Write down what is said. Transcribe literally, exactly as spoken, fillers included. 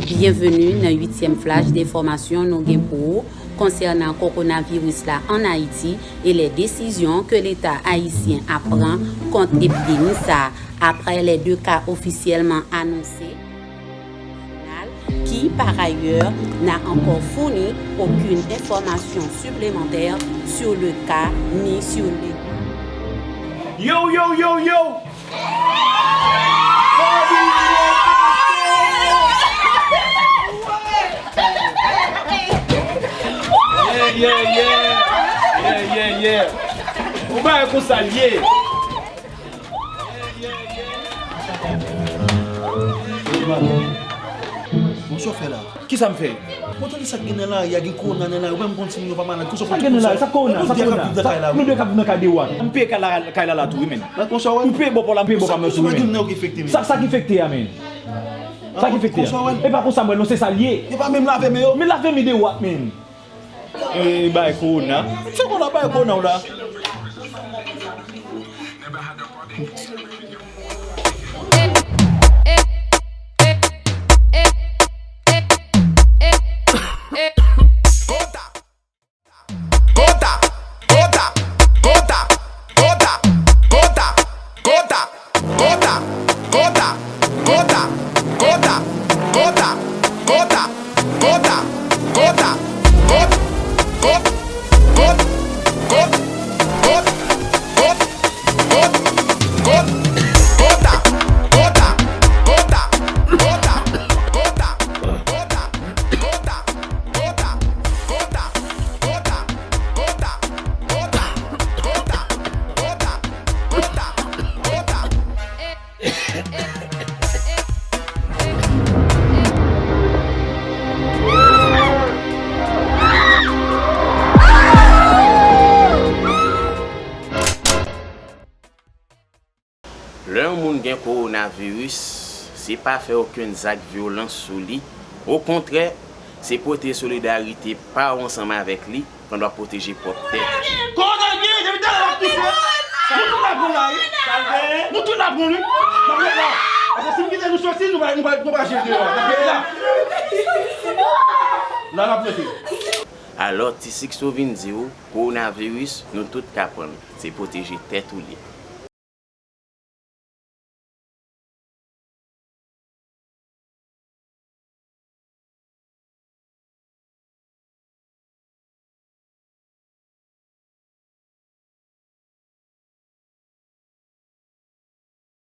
Byenveni nan uityèm flash de enfòmasyon nou gen pou ou konsènan kowonaviris la ann Ayiti e lè desizyon ke Leta ayisyen ap pran kont epidemi sa a, aprè lè de ka ofisyèlman anonse. Jounal ki, par ayè, n'a encore fourni aucune information supplémentaire sur le cas ni sur les. Yo, yo, yo, yo! Yeah, yeah, yeah. Yeah, yeah, yeah. Ou bagay konsa l ye. Bon, sa w fè la? Kisa m fè? Bon, tande sa k gen nan lari a, gen kowona nan lari, ou menm konn si moun yo pa malad, konsa w konn sa k gen nan lari, sa kowona, sa kowona, sa nou de k ap viv nan kay la, wi, men. M peye kay la, kay la, la tou, wi, men. Ou peye bò pa w la, m peye bò pa m tou, wi, men. Sa, sa k infekte a, men? Sa k infekte a? E pa konsa m wè l non, se sa l ye. E pa menm lave men yo? Men lave men de what, men? E bay kowona. Se kowona bay kowona w la. Lè yon moun gen kowonaviris, se pa fè okenn zak vyolans sou li. Okontrè, se pote solidarite pa w ansanm avèk li pandan w ap pwoteje pwòp tèt ou. Kòwona gen, depi talè l ap pouse. Nou tout n ap pran la, wi. Nou tout n ap pran, wi. N ap ret la. Paske si m kite nou soti, nou va, nou va, nou va jere deyò. N ap ret la. La n ap rete. Alò, Ti Sixto vin di w, kowonaviris, nou tout ka pran l. Se pwoteje tèt ou l ye.